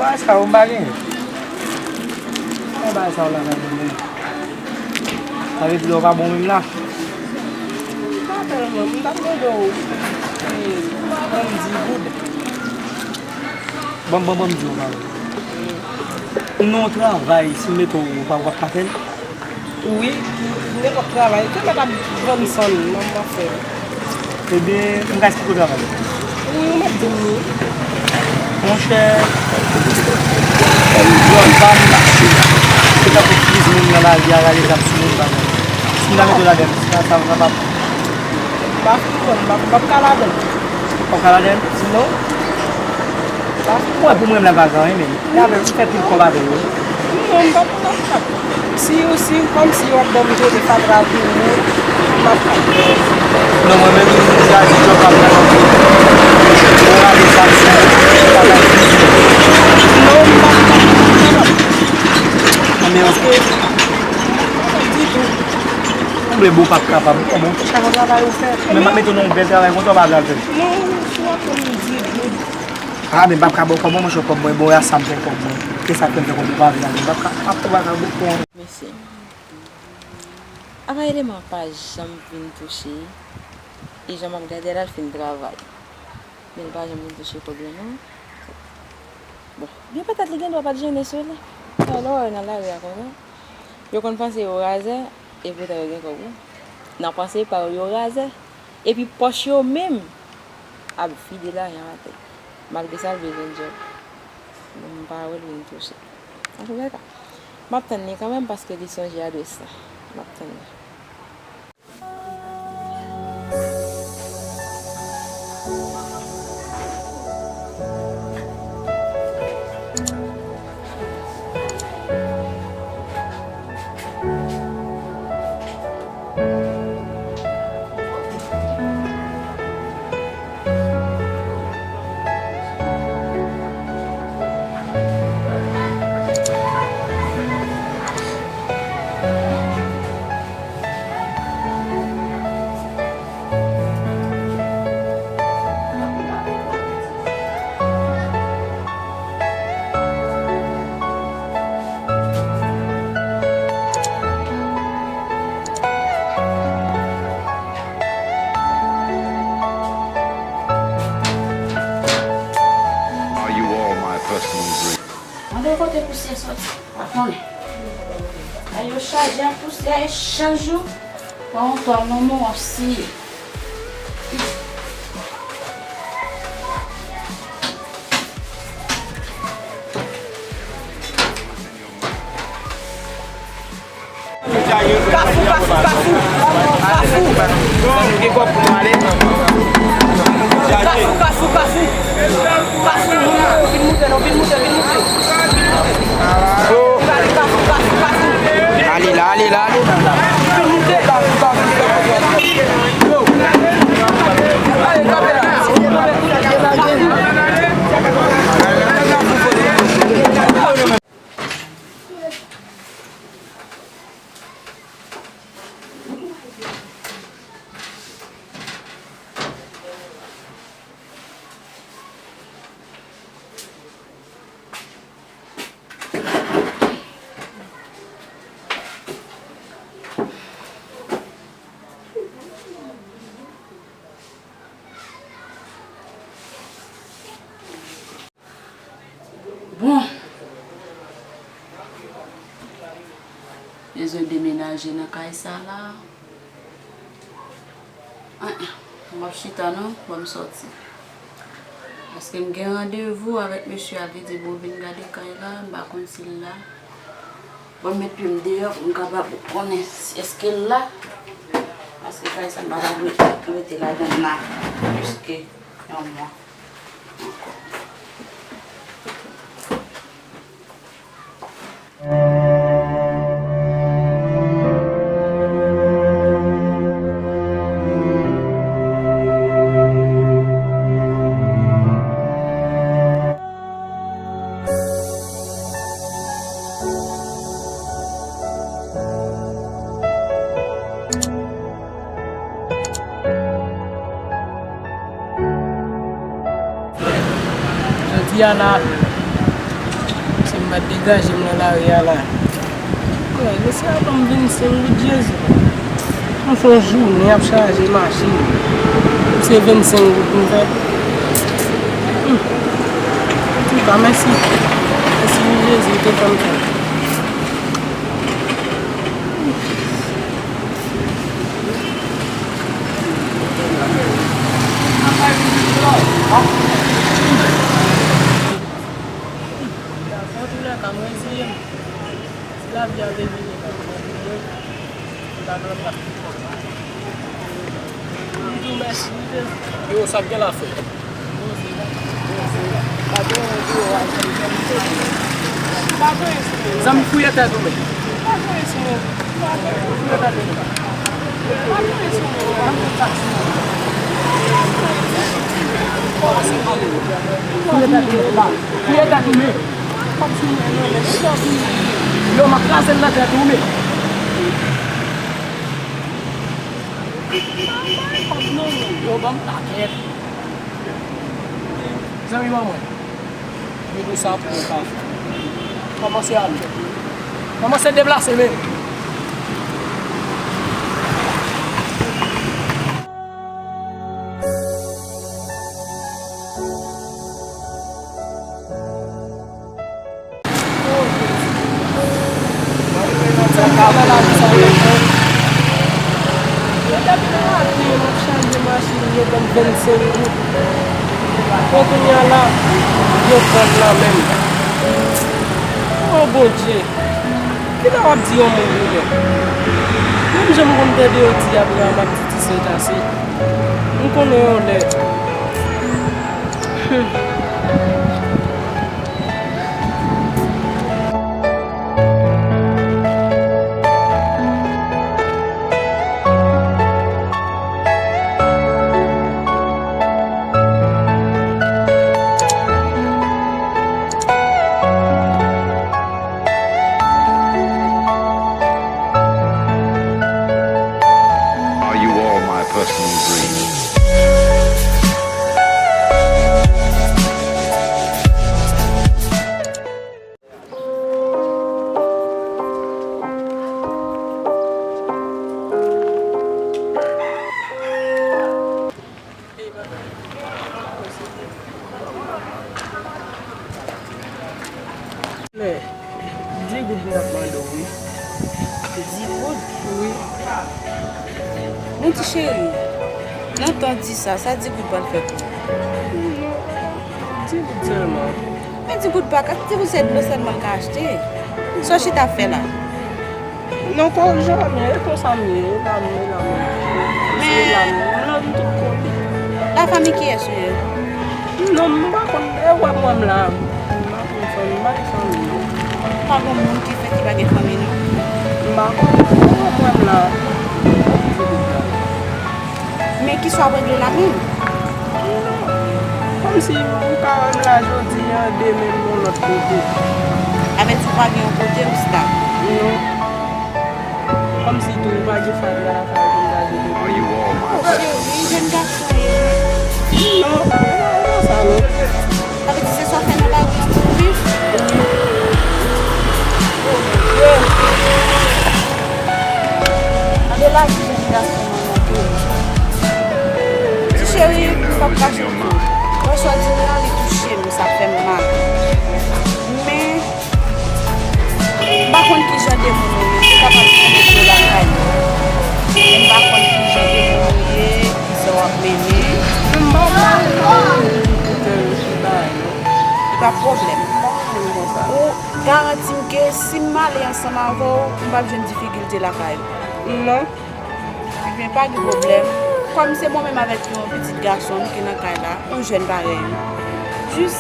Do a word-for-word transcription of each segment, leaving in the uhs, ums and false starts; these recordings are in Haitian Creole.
Bagay sa yo m pa genyen. Sa bagay sa yo la pa bon menm. Sa vle di lè w pa bon menm la. M pa tèlman, m t ap mande w, eh, ban m di goud. Ban m, ban m, ban m di w bagay. Nan yon travay, si m mete w, w pa, w p ap ka fè l. Wi, nenpòt travay. Te mèt ap vann sann nan m ap fè. Ebyen, m ka esplike w travay. Wi, ou mèt di m wi. Monchè, yon bann mache. Se tankou kriz moun nan lari a, rale zam sou moun, bagay. Si m ta mete w ladan l, sa, sa, sa p ap. M pa fin konn, m pa, m p ap ka ladan l. W p ap ka ladan l? Non. Mwen, pou mwen, m la pa gen anyen, men. Gade, m fè pil kòb avè yo. Non, m p ap, m p ap, m p ap. Si yo, si, kòm si yo ap ban m jere fatra pou ou, m ap fè. Non, mwen menm, m chwazi djòb m ap fè nan vi. Mwen rale sa, m si, m pa ka di. Non, m p ap, m p ap, m p ap. Anben, oke. Paske, m p ap ditou. Anben, bon, w p ap kapab. Bon, bon, chak yon travay ou fè. Men m ap mete w nan yon bèl travay, konsa w pa pral fè. Non, si w ap ban m di goud. Ah, men m p ap ka ba w kòb mwen, monchè, kòb mwen, bon, e a sa m fè kòb mwen. Se sa k fè m fè kòb mwen, pa vle ale. M p ap ka, m p ap ka ba w kòb mwen. Mesye, apa eleman pa janm vin touche, e jan m ap gade a la, l fin travay. Men l pa janm vin touche kòb lan, non. Bon, byen petèt li gen dwa pa t jennen sou li. Alò, nan lari a konsa, yo konn panse yo razè, e poutan yo gen kòb, wi. Nan panse pa yo, yo razè. Epi pòch yo menm ap vide lajan atè. Malgre sa, l bezwen djòb. Bon, m pa wè l vin touche. Antouleka, m ap tann li kanmenm paske li sonje adrès la. M ap tann li. Are you all my personal dream? Mande kote pousyè soti. Pa konnen. Ay yo chaje ak pousyè, e chak jou pa yon twal non, mon wap siye. Kafou, kafou, kafou. Kafou. Kafou. Kafou, kafou, kafou. Kafou, vin moute, non, vin moute, vin moute. Ale la, ale la, ale la. Vin moute. Bon. Bezwen demenaje nan kay sa la. An, an. M ap chita non, ban m sòti. Paske m gen randevou avèk mesye a, li di bon vin gade kay la, m pa konn si l la. Ban m met pye m deyò pou m kapab konnen si èske l la. Paske kay sa m pa ta dwe rete ladan l la plis ke yon mwa. Jodi a la, Ap degaje m nan lari a la. Wè, mesye a ban m vennsenk goud, Jezi. M fè yon jounen ap chaje machin. Se vennsenk goud m fè. Hmm. Antouka, mèsi. Mèsi wi, Jezi, ou te fè m fè. Antoulèka, m reziye m. Si lavi a te vini, m ap pran pou mwen. M pa nan lòt la. M di w mèsi, wi, Jezi. Yo, sa k gen la, frè? Zanmi, fouye tèt ou menm. Fouye tèt ou menm. Yo, m ap kraze l nan tèt ou menm. Yo, ban m pakèt. Zanmi ban mwen. Mete sa pou mwen, pa. Kòmanse ale. Kòmanse deplase menm. Yo depi nan maten, m ap chaje machin, yo ban m vennsenk goud. Bon, kounye a la, yo pran l nan men m. O Bondye, kilè w ap di yon moun kounye a? Menm jan m konn tande yo di apre a, m ap di ti sèt ase. M konnen yon lè. Hmm. Are you all my personal dreams? Di goud m t ap mande w, wi. Di goud? Wi. Men ti cheri, nan tan di sa, sa di goud pral fè pou ou? Non, di goud sèlman. Men di goud pa ka, di goud se dlo sèlman l ka achte. Sa w chita ap fè la? Non, kon janmè, e konsa m ye, e la m ye, e la m ye. Se la m ye, m nan tout kote. Lafanmi kiyès ou ye? Non, m pa konn, e w ap wè m la, m pa konn fanmi, m pa gen fanmi, non. Pa gen moun ki fè ki pa gen fanmi, non. M pa konn, e w ap wè m la, m pa konn fanmi la. Men kisa w ap regle la menm? Non. Kòmsi ou ka wè m la jodi a, demen m yon lòt kote. Sa vle di ou pa gen yon kote ou stab? Non. Kòmsi tou ou pa gen fatra lakay pou m ta jete pou ou. O cheri, jèn gason ou ye. Non, e pa sa non. Sa vle di se sa w fè nan lari an pou w viv? Tande lavi jèn gason mwen nan peyi. Ti cheri, m p ap kache pou ou. Lè sa w di m nan, li touche m, sa fè m mal. Men, m pa konn ki jan de moun ou ye, se kapab ou gen de lakay ou. Men m pa konn ki jan de moun ou ye, ki sa w ap mennen. M pa konn, m pa konn kote yo sou bagay yo. Li pa pwoblèm. Ou garanti m ke si m ale ansanm avè w, m p ap jwenn difikilte lakay ou? Non. Ebyen, pa gen pwoblèm. Kòm se mwen menm avèk yon pitit gason m ki nan kay la, yon jèn parèy ou. Jis,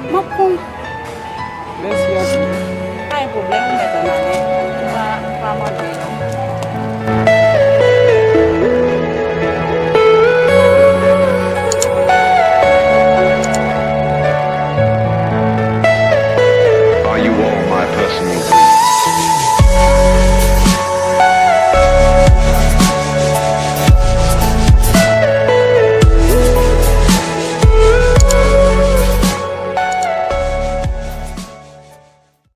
m ap pran w. Mèsi anpil. Pa gen pwoblèm, ou mèt ann ale. Ou pa, ou pa mande.